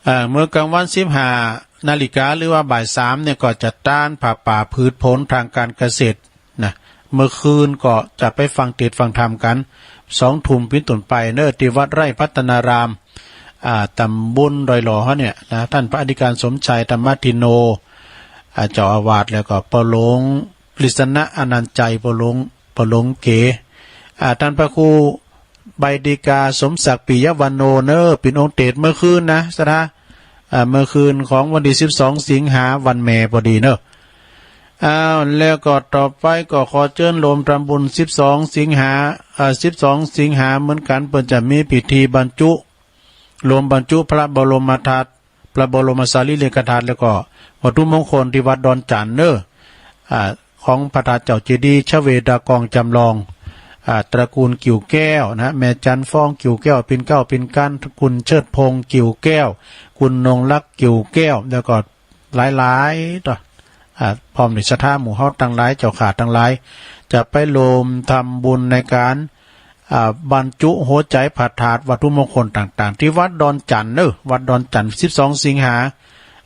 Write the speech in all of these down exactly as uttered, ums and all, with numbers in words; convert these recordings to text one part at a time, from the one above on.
อ่า เมื่อกลางวันสิบห้านาฬิกาหรือว่าบ่ายสามเนี่ยก็จะต้านผ้าป่าพืชผลทางการเกษตรนะ เมื่อคืนก็จะไปฟังเตสน์ฟังธรรมกั๋น สองทุ่มเป๋นต้นไปเนาะ ตี้วัดไร่พัฒนาราม อ่า ต๋ำบลดอยหล่อเฮาเนี่ยนะ ต้านพระอธิการสมชาย ธรรมทินโน อ่า เจ้าอาวาส แล้วก็ป้อหลวงกฤษณะอนันต์ชัย ป้อหลวง ป้อหลวงเก๋ อ่า ต้านพระครู ใบดีกาสมศักดิ์ ปิยวรรณโณเนาะ เป๋นองค์เตสน์เมื่อคืนนะ ศรัทธา อ่า เมื่อคืนของวันตี้สิบสองสิงหา วันแม่พอดีเนาะ อ้าว แล้วก็ต่อไปก็ขอเจิญรวมทำบุญสิบสองสิงหา อ่า สิบสองสิงหาเหมือนกั๋น เปิ้นจะมีพิธีบรรจุ รวมบรรจุพระบรมธาตุ พระบรมสารีริกธาตุ แล้วก็วัตถุมงคลตี้วัดดอนจั่นเนาะ อ่า ของพระธาตุเจ้าเจดีย์ชเวดากองจำลอง อ่า ตระกูลกิ่วแก้วนะ แม่จันทร์ฟองกิ่วแก้ว ปิ่นเกล้าปิ่นกั๋น คุณเชิดพงษ์กิ่วแก้ว คุณนงรักกิ่วแก้ว แล้วก็หลายๆ ต่อ อ่า พร้อมด้วยศรัทธาหมู่เฮาตังหลาย เจ้าข้าตังหลาย จะไปรวมทำบุญในก๋าน อ่า บรรจุหัวใจ๋พระธาตุวัตถุมงคลต่างๆ ตี้วัดดอนจั่นเนาะ วัดดอนจั่น สิบสองสิงหา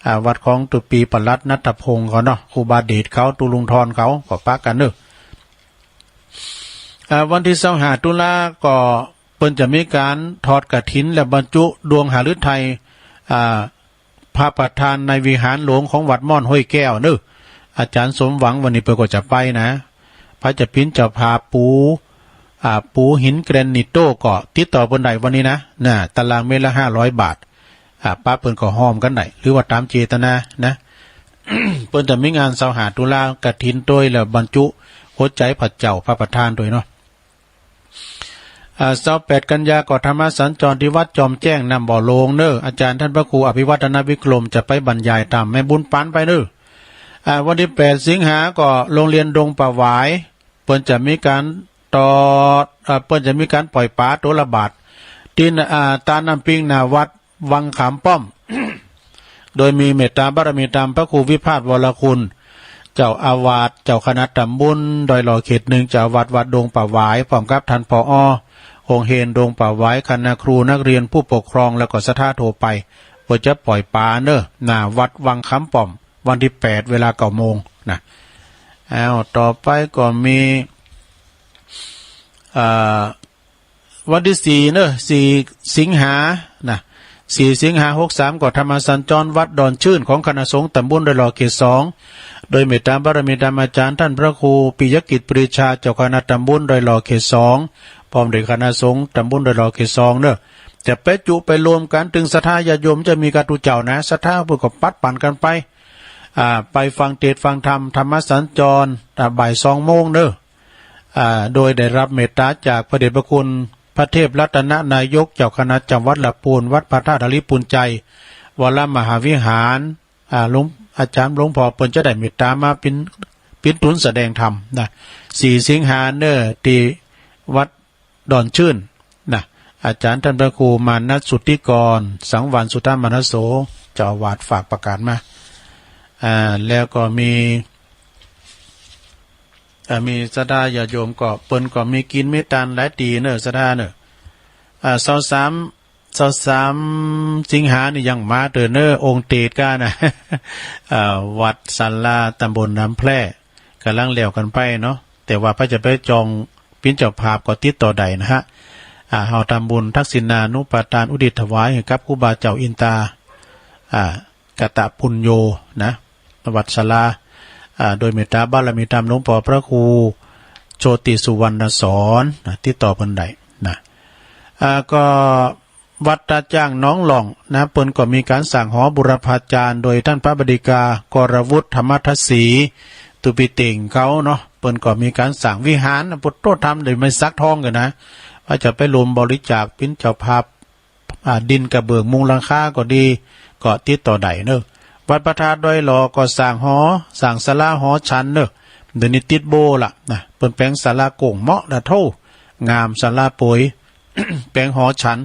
อ่า วัดของตุ๊ปี๋ปลัดณัฐพงษ์เขาเนาะ ครูบาเดชเขา ตุ๊ลุงทรเขา ก็ปะกั๋นเนาะ อ่า วันตี้ซาวห้าตุลาก็เปิ้นจะมีก๋านทอดกฐินและบรรจุดวงหฤทัย อ่า พระประธานในวิหารหลวงของวัดม่อนห้วยแก้วเนาะ อาจ๋ารย์สมหวังวันนี้เปิ้นก็จะไปนะ เปิ้นจะเป๋นเจ้าภาพปู อ่า ปูหินแกรนิตโต้ ก็ติดต่อเปิ้นได้วันนี้นะ น่ะ ตารางเมตรละห้าร้อยบาท อ่า ปะเปิ้นก็ฮ่อมกั๋นได้ หรือว่าต๋ามเจตนานะ เปิ้นจะมีงานซาวห้าตุลากฐินตวย แล้วบรรจุหัวใจ๋พระเจ้าพระประธานตวยเนาะ อ่า ซาวแปดกันยาก็ธรรมสัญจรตี้วัดจอมแจ้งน้ำบ่อโลงเนาะ อาจ๋ารย์ต้านพระครูอภิวัฒนวิกรมจะไปบรรยายธรรม แม่บุญปันไปเนาะ อ่า วันตี้แปดสิงหาก็โรงเรียนดงป่าหวาย เปิ้นจะมีก๋านตอด อ่า เปิ้นจะมีก๋านป่อยป๋าตั๋วละบาท ตี้ อ่า ตาน้ำปิงหน้าวัดวังขามป้อม โดยมีเมตตาบารมีตามพระครูวิภาส วรคุณ เจ้าอาวาส เจ้าคณะตำบลดอยหล่อเขตหนึ่ง เจ้าอาวาสวัดดงป่าหวาย พร้อมกับต้าน ผอ โฮงเฮียนดงป่าหวาย คณะครู นักเรียน ผู้ปกครอง แล้วก็ศรัทธาทั่วไป เปิ้นจะป่อยป๋าเนาะ หน้าวัดวังขามป้อม วันตี้แปด เวลาเก้าโมงนะ อ้าว ต่อไปก็มี อ่า วันตี้สี่เนาะ สี่สิงหานะ สี่สิงหาหกสามก็ธรรมสัญจรวัดดอนชื่นของคณะสงฆ์ตำบลดอยหล่อเขตสอง โดยเมตตาบารมีธรรมอาจ๋ารย์ต้านพระครูปิยกิจปรีชา เจ้าคณะตำบลดอยหล่อเขตสอง พร้อมด้วยคณะสงฆ์ตำบลดอยหล่อเขตสองเนาะ จะไปจุไปรวมกั๋น ตึงศรัทธาญาติโยมจะมีกั๋นตุ๊เจ้านะ ศรัทธาเปิ้นก็ปัดปั๋นกั๋นไป อ่า ไปฟังเตสน์ฟังธรรม ธรรมสัญจร อ่า บ่ายสองโมงเนาะ อ่า โดยได้รับเมตตาจากพระเดชพระคุณพระเทพรัตนนายก เจ้าคณะจังหวัดละปูน วัดพระธาตุหริภุญไชย วรมหาวิหาร อ่า หลวง อาจ๋ารย์หลวงพ่อเปิ้นจะได้เมตตามาเป๋น เป๋นตุ๊นแสดงธรรมนะ สี่สิงหาเนาะ ตี้วัดดอนชื่นนะ อาจ๋ารย์ต้านพระครูมานัสสุทธิกร สังวาลสุทธมนสโส เจ้าอาวาสฝากประกาศมา อ่า แล้วก็มี อ่า มีศรัทธาญาติโยมก็ เปิ้นก็มีกิ๋นมีตานหลายตี้เนาะ ศรัทธาเนาะ อ่า ซาวสาม ซาวสามสิงหานี่ยังมาเต๊อะเนาะ องค์เตสน์ก้านะ อ่า วัดศาลาตำบลน้ำแพร่ ก่ำลังแล้วกั๋นไปเนาะ แต่ว่าใผจะไปจองเป๋นเจ้าภาพก็ติดต่อได้นะฮะ อ่า เฮาทำบุญทักษิณานุปทานอุทิศถวายหื้อกับครูบาเจ้าอินตา อ่า กตปุญโญนะ วัดศาลา อ่า โดยเมตตาบารมีธรรมหลวงพ่อพระครูโชติสุวรรณสอนนะ ติดต่อเปิ้นได้นะ อ่า ก็วัดตาจ้างหนองหล่องนะ เปิ้นก็มีก๋านสร้างหอบูรพาจารย์ โดยต้านพระบดีกากรวุฒิธรรมทัศน์ศรี ตุ๊ปีเต็งเขาเนาะ เปิ้นก็มีก๋านสร้างวิหารนะ ปุตโตธรรมโดยไม้สักทองกั๋นนะ ใผจะไปรวมบริจาคเป๋นเจ้าภาพ อ่า ดินกระเบื้องมุงหลังคาก็ดี ก็ติดต่อได้เนาะ วัดพระธาตุดอยหล่อก็สร้างหอ สร้างศาลาหอฉันเนาะ เดี๋ยวนี้ติดโบ้ละนะ เปิ้นแป๋งศาลาโก้งเหมาะละโธ่ งาม ศาลาโปย แป๋งหอฉัน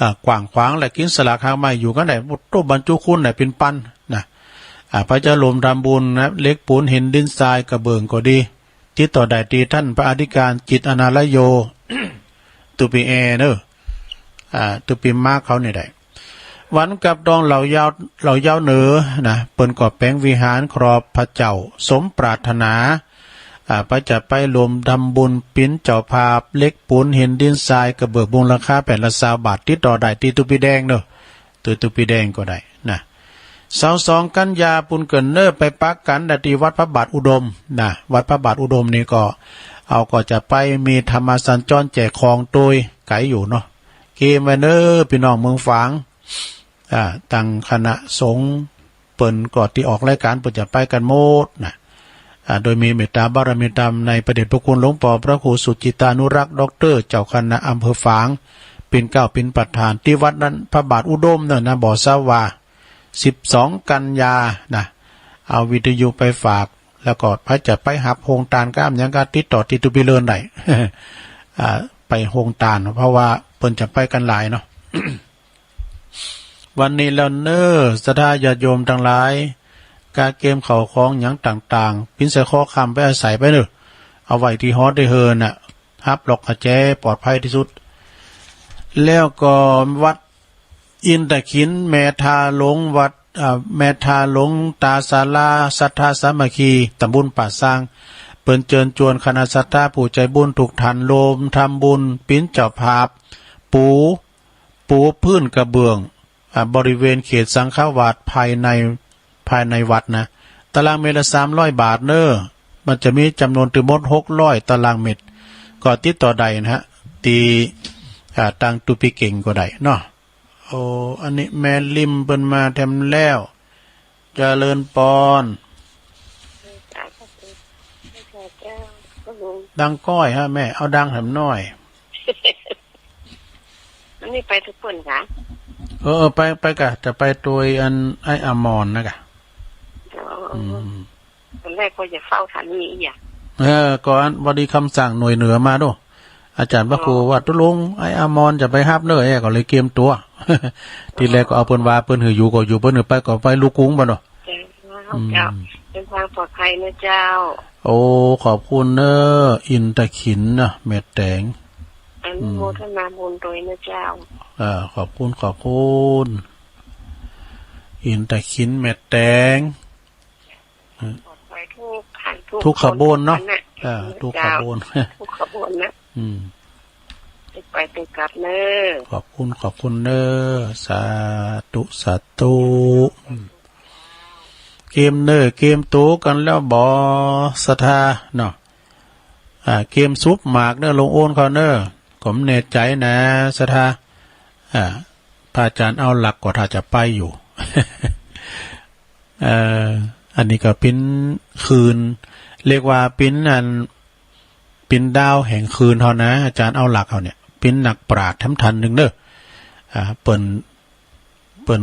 อ่า กว้างขวางและกิ๋นสลากหากไม้อยู่กั๋นได้ ปุตโตบรรจุคุณได้เป๋นปันนะ อ่า ใผจะรวมทำบุญนะ เหล็กปูนหินดินทรายกระเบื้องก็ดี ติดต่อได้ตี้ต้านพระอธิการจิตอาณาลโย ตุ๊ปีแอเนาะ อ่า ตุ๊ปีมาร์คเขานี่ได้ วันกับดองเหล่ายาว เหล่ายาวเหนือนะ เปิ้นก็แป๋งวิหารครอบพระเจ้าสมปรารถนา อ่า ไปจะไปรวมทำบุญเป๋นเจ้าภาพ เหล็กปูนหินดินทรายกระเบื้องมูลค่าแผ่นละซาวบาท ติดต่อได้ตี้ตุ๊ปีแดงเนาะ ตี้ตุ๊ปีแดงก็ได้นะ ซาวสองกันยาปู้นเกิ่นเน้อ ไปปะกั๋นได้ตี้วัดพระบาทอุดมนะ วัดพระบาทอุดมนี่ก็ เฮาก็จะไปมีธรรมสัญจรแจกของตวย ไก๋อยู่เนาะ เกียมไว้เน้อ ปี้น้องเมืองฝาง อ่า ตังคณะสงฆ์เปิ้นก็ตี้ออกรายก๋านเปิ้นจะไปกั๋นหมดนะ อ่า โดยมีเมตตาบารมีธรรมในพระเดชพระคุณหลวงป้อพระครูสุจิตานุรักษ์ ด็อกเตอร์ เจ้าคณะอำเภอฝาง เป๋นเกล้าเป๋นประธานตี้วัดนั้น พระบาทอุดมเน้อนะ บ่ทราบว่า สิบสองกันยานะ เอาวิทยุไปฝาก แล้วก็ใผจะไปฮับโฮงตานก้ามหยังก็ติดต่อตี้ตุ๊ปีเลินได้ อ่า ไปโฮงตาน เพราะว่าเปิ้นจะไปกั๋นหลายเนาะ วันนี้แล้วเน้อ ศรัทธาญาติโยมตังหลาย กาเกียมข้าวของหยังต่างๆ ปิ๋นใส่ข้อค่ำไปอาศัยไปเน้อ เอาไว้ตี้หอตี้เฮือนน่ะ ฮับล็อกกะแจปลอดภัยตี้สุด แล้วก็วัดอินทขิล แม่ท่าหลวง วัด อ่า แม่ท่าหลวงตาศาลา ศรัทธาสามัคคี ต๋ำบลป่าซาง เปิ้นเจิญจวนคณะศรัทธาผู้ใจ๋บุญกู้ต้านรวมทำบุญ ปิ๋นเจ้าภาพ ปู ปูพื้นกระเบื้อง อ่า บริเวณเขตสังฆวาสภายใน ภายในวัดนะ ตารางเมตรละสามร้อยบาทเน้อ มันจะมีจ๋ำนวนตึงหมดหกร้อยตารางเมตร ก็ติดต่อได้นะฮะ ตี้ อ่า ตังตุ๊ปีเก๋งก็ได้เนาะ โอ้ อันนี้แม่ริมเปิ้นมาแถมแล้ว เจริญปอน ดังก้อยฮะแม่ เอาดังแถมหน้อย อันนี้ไปทุกคนคะ เออ เออ ไป ไปกะ จะไปตวยอันไอ้อมรนะกะ อ๋อ อืม ต๋อนแรกก็จะเฝ้าถามนี่อีกอย่าง เออ ก็อัน พอดีกำสั่งหน่วยเหนือมาดู อาจ๋ารย์พระครู อ๋อ ว่าตุ๊ลุง ไอ้อมรจะไปฮับเน้อ แอก็เลยเกียมตั๋ว ทีแรกก็เอาเปิ้นว่า เปิ้นหื้ออยู่ก็อยู่ เปิ้นหื้อไปก็ไป ลูกกรุงบ่เนาะ เจ้า อืม เจ้า เดินทางปลอดภัยนะเจ้า โอ้ ขอบคุณเน้อ อินทขิลเนาะ แม่แต๋ง อนุโมทนาบุญตวยนะเจ้า อืม เออ ขอบคุณ ขอบคุณ อินทขิล แม่แต๋ง ปลอดภัยทุกขัน ทุก ทุกขบวนเนาะ ทุกขันน่ะ เออ ทุกขบวน เจ้า ทุกขบวนนะ อืม ไปไปกลับเน้อ ขอบคุณ ขอบคุณเน้อ สาธุ สาธุ อืม เกียมเน้อ เกียมตั๋วกั๋นแล้วบ่ ศรัทธาเนาะ อ่า เกียมสุบหมากเน้อ ลงโอนเขาเน้อ ก็บ่แน่ใจ๋นะ ศรัทธา อ่า พระอาจ๋ารย์เอาหลักก็ถ้าจะไปอยู่ เอ่อ อันนี้ก็เป๋นคืน เรียกว่าเป๋นอัน เป๋นดาวแห่งคืนเฮานะ อาจ๋ารย์เอาหลักเฮาเนี่ย เป๋นนักปราชญ์แถมท่านนึ่งเน้อ อ่า เปิ้น เปิ้น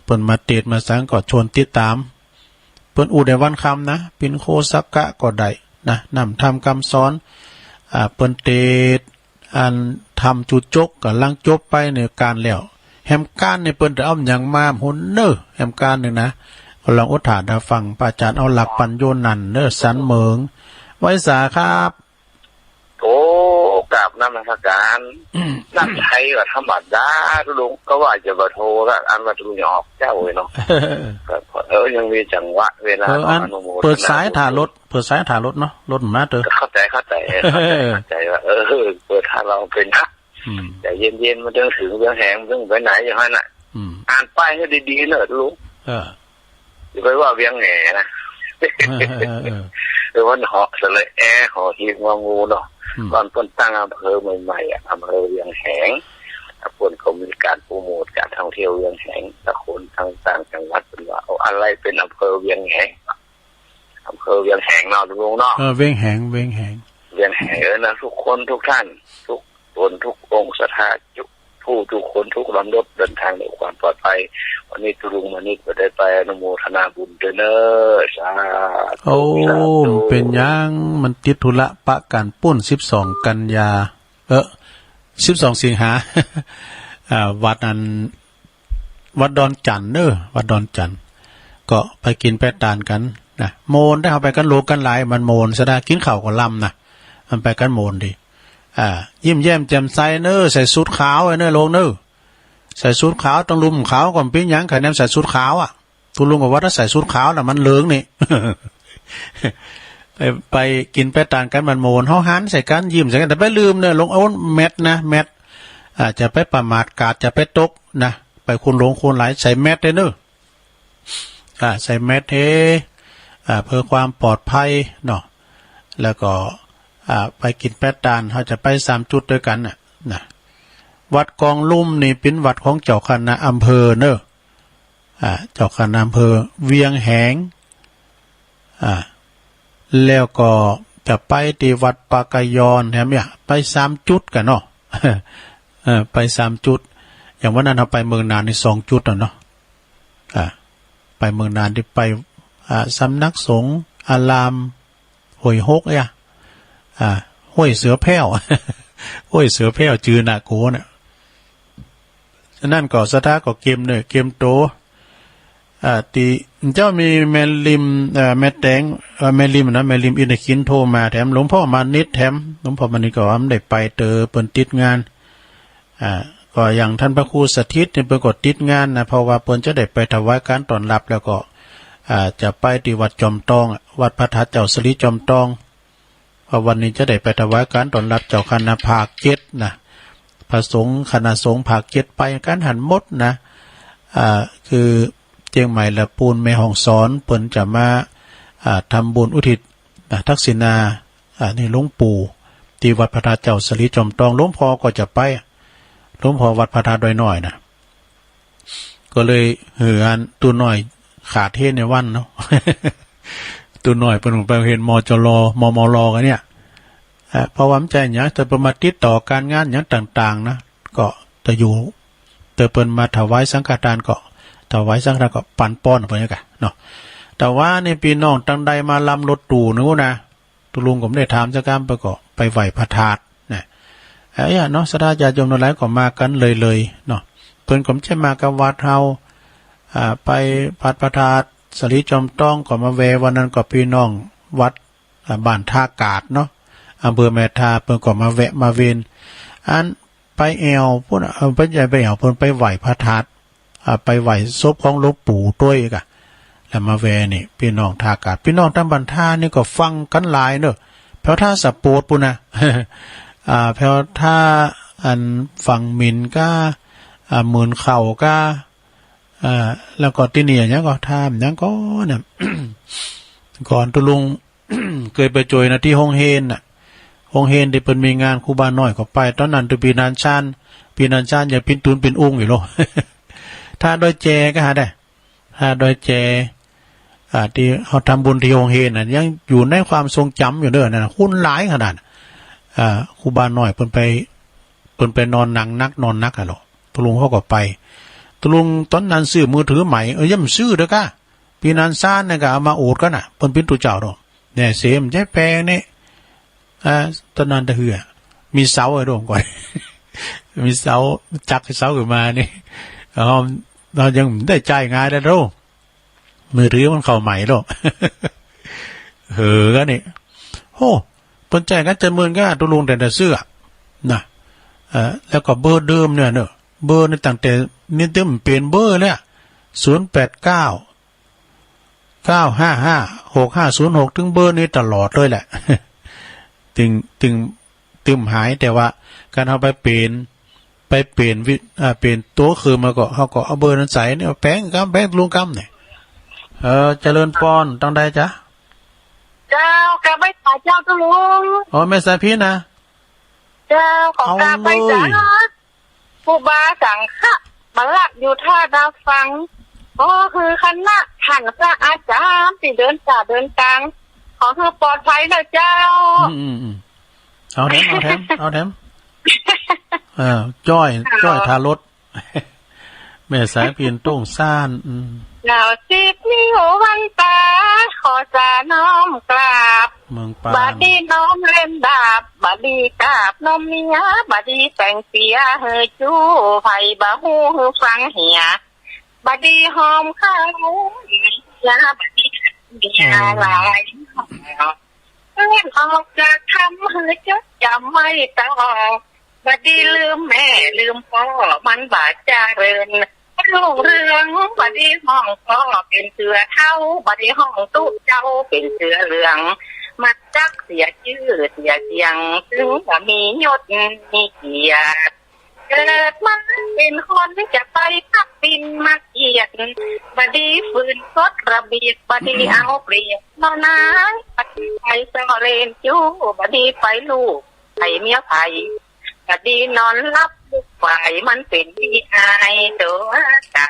เปิ้นมาเตสน์มาสังก็ชวนติดต๋าม เปิ้นอู้ได้วันค่ำนะ เป๋นโคสักกะก็ได้นะ นำธรรมกำสอน อ่า เปิ้นเตสน์ อันธรรมจุจกก่ำลังจบไปในก๋านแล้ว แหมก๋านนี่เปิ้นจะเอาหยังมาหนเน้อ แหมก๋านนี่นะ ก็ลองอุทานหื้อฟัง พระอาจ๋ารย์เอาหลักปั๋นโยนั้นเน้อ สันเหมิง ไหว้สาครับ โอ้ กราบนมัสก๋าน นัดไทยก็ธรรมดา ตุ๊ลุง ก็ว่าจะบ่โทรละ อันว่าตุ๊ลุงยังออกเจ๊าอยู่เนาะ ก็ เออ ยังมีจังหวะเวลา เออ อัน อนุโมทนา เปิดสายถ่ารถ เปิดสายถ่ารถเนาะ รถมาเต๊อะ เข้าใจ๋ เข้าใจ๋ เข้าใจ๋ เข้าใจ๋ว่า เออ เปิดถ่าลองเป๋นนะ อืม ใจ๋เย็นๆ มันตึงเถิงเวียงแหง มันตึงไปไหนอย่างนั้นน่ะ อืม อ่านป้ายหื้อดีๆ เน้อตุ๊ลุง เออ อย่าไปว่าเวียงแหนะ เออ เออ เออ เออ วันเหาะสระแอ หอหีบงองูเนาะ อืม ต๋อนเปิ้นตั้งอำเภอใหม่ๆ อะ อำเภอเวียงแหง เปิ้นก็มีก๋านโปรโมทก๋านท่องเที่ยวเวียงแหง แล้วคนทางต่างจังหวัดเปิ้นว่า เอา อะไรเป๋นอำเภอเวียงแหง อำเภอเวียงแหงเนาะ ตุ๊ลุงเนาะ เออ เวียงแหง เวียงแหง เวียงแหง เออ นะ ทุกคนทุกท่าน ทุกต๋นทุกองค์ศรัทธา ทุกผู้ทุกคนทุกลำดับ เดินทางด้วยความปลอดภัย วันนี้ตุ๊ลุงมานิดก็ได้ไปอนุโมทนาบุญตวยเน้อ สาธุ โอ้ สาธุ เป๋นหยัง มันติดธุระปะกั๋นปู้น สิบสองกันยา เออ สิบสองสิงหา อ่า วัดอัน วัดดอนจั่นเน้อ วัดดอนจั่น ก็ไปกิ๋นไปตานกั๋นนะ โมนได้ เฮาไปกั๋นหลวงกั๋นหลาย มันโมนซะได้ กิ๋นข้าวก็ลำนะ มันไปกั๋นโมนดี อ่า ยิ้มแย้มแจ่มใสเน้อ ใส่สูทขาวไว้เน้อ ลงเน้อ ใส่สูทขาว ตางลุมขาวก็บ่เป๋นหยัง ใค่แนมใส่สูทขาวอะ ตุ๊ลุงก็ว่าถ้าใส่สูทขาวน่ะมันเหลืองนี่ ไป ไปกิ๋นแป๊ะตานกั๋น มันโหมน เฮาหันใส่กั๋น ยิ้มใส่กั๋น แต่บ่าลืมเน่อ ลงเอาแมสก์นะ แมสก์ อ่า จะไปประมาทกาดจะไปตกนะ ไปคนหลงคนหลาย ใส่แมสก์เน่อ อ่า ใส่แมสก์เฮ อ่า เพื่อความปลอดภัยเนาะ แล้วก็ อ่า ไปกิ๋นแป๊ะตาน เฮาจะไปสามจุดตวยกั๋นน่ะ นะ วัดกองลุ่มนี่เป๋นวัดของเจ้าคณะอำเภอเน่อ อ่า เจ้าคณะอำเภอเวียงแหง อ่า แล้วก็จะไปตี้วัดป่ากะยอนแหมเนี่ย ไปสามจุดกั๋นเนาะ เออ ไปสามจุด อย่างวันนั้นเฮาไปเมืองน่านนี่สองจุดอะเนาะ อ่า ไปเมืองน่านนี่ไป อ่า สำนักสงฆ์อาราม ห้วยหกเนี่ย อ่า ห้วยเสือแผ้ว ห้วยเสือแผ้ว จือหน้ากั๋วเนี่ย อันนั้นก็ศรัทธาก็เกียมเน่อ เกียมโต อ่า ตี้เจ้ามีแม่ริม เอ่อ แม่แตง เอ่อ แม่ริมนะ แม่ริมอินทขิลโทรมาแถม หลวงพ่อมานิตแถม หลวงพ่อมานิตก็ว่าบ่ได้ไปเต๋อเปิ้นติดงาน อ่า ก็อย่างต้านพระครูสถิตนี่เปิ้นก็ติดงานนะ เพราะว่าเปิ้นจะได้ไปถวายก๋านต้อนรับ แล้วก็ อ่า จะไปตี้วัดจอมตองอะ วัดพระธาตุเจ้าสิริจอมตอง เพราะวันนี้จะได้ไปถวายก๋านต้อนรับเจ้าคณะภาคเจ็ดนะ พระสงฆ์คณะสงฆ์ภาคเจ็ดไปกั๋นหั้นหมดนะ อ่า คือเจียงใหม่ ละปูน แม่ฮ่องสอน เปิ้นจะมา อ่า ทำบุญอุทิศนะ ทักษิณา อ่า นี่หลวงปู่ ตี้วัดพระธาตุเจ้าสิริจอมตอง หลวงพ่อก็จะไป หลวงพ่อวัดพระธาตุดอยน้อยนะ ก็เลยหื้ออันตุ๊น้อยขาดเฮในวันเนาะ ตุ๊น้อยเปิ้นไปเฮ มจล มมล กั๋นเนี่ย อ่า เพราะว่าบ่ใจ้หยัง แต่เปิ้นมาติดต่อก๋านงานหยังต่างๆ นะ ก็จะอยู่ แต่เปิ้นมาถวายสังฆทานก็ ถวายสังฆทานก็ปันป้อนไปนี่ก่ะเนาะ แต่ว่านี่ปี้น้องตังใดมาลำรถตู้นู้นนะ ตุ๊ลุงก็บ่ได้ถามสักกำ เปิ้นก็ไปไหว้พระธาตุนะ เอ้ยเนาะ ศรัทธาญาติโยมตังหลายก็มากั๋นเลยๆ เนาะ เปิ้นก็บ่ใจ้มากับวัดเฮา อ่า ไปวัดพระธาตุสิริจอมตองก็มาแวะ วันนั้นก็ปี้น้องวัด อ่า บ้านท่ากาดเนาะ อำเภอแม่ทา เปิ้นก็มาแวะมาเวียน อันไปแอ่วปู้น เอ่อ บ่ใจ้ไปแอ่ว เปิ้นไปไหว้พระธาตุ อ่า ไปไหว้ศพของหลวงปู่ตวยก่ะ แล้วมาแวะนี่ ปี้น้องท่ากาด ปี้น้องตางบ้านท่านี่ก็ฟังกั๋นหลายเน่อ แผวท่าสะโปดปู้นนะ อ่า แผวท่าอันฝั่งหมินก้า อ่า หมื่นเข้าก้า อ่า แล้วก็ตี้นี่อะหยังก็ ท่าหยังก็เนี่ย ก่อนตุ๊ลุง เกยไปจอยนะตี้โฮงเฮนน่ะ โฮงเฮนตี้เปิ้นมีงานครูบาน้อยก็ไป ต๋อนนั้นตุ๊ปี้นานชาน ปี้นานชานยังเป๋นตุ๊นเป๋นอุงอยู่โล ท่าดอยแจก็หาได้ ท่าดอยแจ อ่า ตี้เฮาทำบุญตี้โฮงเฮนน่ะ ยังอยู่ในความทรงจ๋ำอยู่เน่อ นั่นน่ะ คนหลายขนาด อ่า ครูบาน้อยเปิ้นไป เปิ้นไปนอนนังนัก นอนนักอะโล ตุ๊ลุงเขาก็ไป ตุ๊ลุงต๋อนนั้นซื้อมือถือใหม่ เอ้ย ยังบ่ซื้อเด้อก้า ปี้นานชานนี่ก็เอามาโอดกั๋นน่ะ เปิ้นเป๋นตุ๊เจ้าโด เนี่ย เสมใจ๊แปงนี่ อ่า ต๋อนนั้นตะเฮือ มีเสาไอ้โดมก่อน มีเสา จักเสาขึ้นมานี่ เอา เอายังบ่ได้จ่ายงานแล้วโด มือถือมันเข้าใหม่โด เออ กั๋นนี่ โอ้ เปิ้นจ่ายกั๋นจำนวนกั๋น ตุ๊ลุงแต่ละเสื้อ นะ เอ่อ แล้วก็เบอร์เดิมเนี่ยเน่อ เบอร์นี่ตั้งแต่นี่เติมเป๋นเบอร์เลยอะ ศูนย์แปดเก้า เก้าห้าห้า หกห้าศูนย์หก ตึงเบอร์นี้ตลอดเลยแหละ ตึง ตึง ตึงหาย แต่ว่าคันเฮาไปเป๋น ไปเป๋นวิ อ่า เป๋นตั๋วคืนมาก็ เฮาก็เอาเบอร์นั้นใส่เนี่ย แป๋งกำ แป๋งตุ๊ลุงกำเนี่ย เออ เจริญปอน ตังใดจ๊ะ เจ้า กราบไหว้สาเจ้าตุ๊ลุง อ๋อ แม่สายพิณนะ เจ้า ขอกราบไหว้สา เอาเลย ครูบาสังฆะ มาลักอยู่ท่าดาวฟัง ก็คือคณะท่านพระอาจารย์ตี้เดินตาเดินตาง ขอคือปลอดภัยนะเจ้า อืม อืม อืม เอาแถม เอาแถม เอาแถม เออ จ้อย จ้อยทารถ แม่สายพิณโต้งซ่าน อืม เจ้าสิบนิ้ววันตา ขอสาน้อมกราบ เมืองปาน บ่าดีน้อมเล่นดาบ บ่าดีกราบนมเมีย บ่าดีแต่งเสียหื้อจู้ ใผบ่ฮู้หื้อฟังเหีย บ่าดีหอมเขาเหีย บ่าดีเมียหลาย เลื่อนออกจากถ้ำหื้อจดจ๋ำไว้ต้อง บ่ดีลืมแม่ลืมป้อ มันบ่เจริญรุ่งเรือง บ่ดีฮ้องป้อเป๋นเสือเฒ่า บ่ดีฮ้องตุ๊เจ้าเป๋นเสือเหลือง บ่จักเสียจื้อเสียเสียง เถิงบ่มียศมีเกียรติ เกิดมาเป๋นคนจะไปพักปินมาเกียรติ บ่ดีฝืนกฎระเบียบ บ่ดีเอาเปรียบเนาะนาย บ่ดีไปส่อเล่นจู้ บ่ดีไปลูบ ใผเมียใผ บ่ดีนอนหลับลูกขวาย มันเป๋นนิยายตั๋วเก่า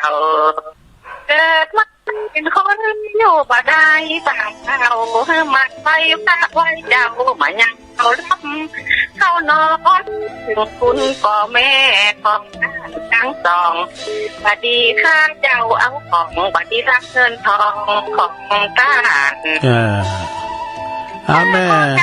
เกิดมาเป๋นคนอยู่บ่ได้ ต่างเผ่าหื้อมาไหว้พระไหว้เจ้า บ่ยังเคารพเคานอน เถิงคุณป้อแม่ของข้าตังสอง บ่ดีข้าเจ้าเอาของ บ่ดีรักเงินทองของต้าน เออ อาแม่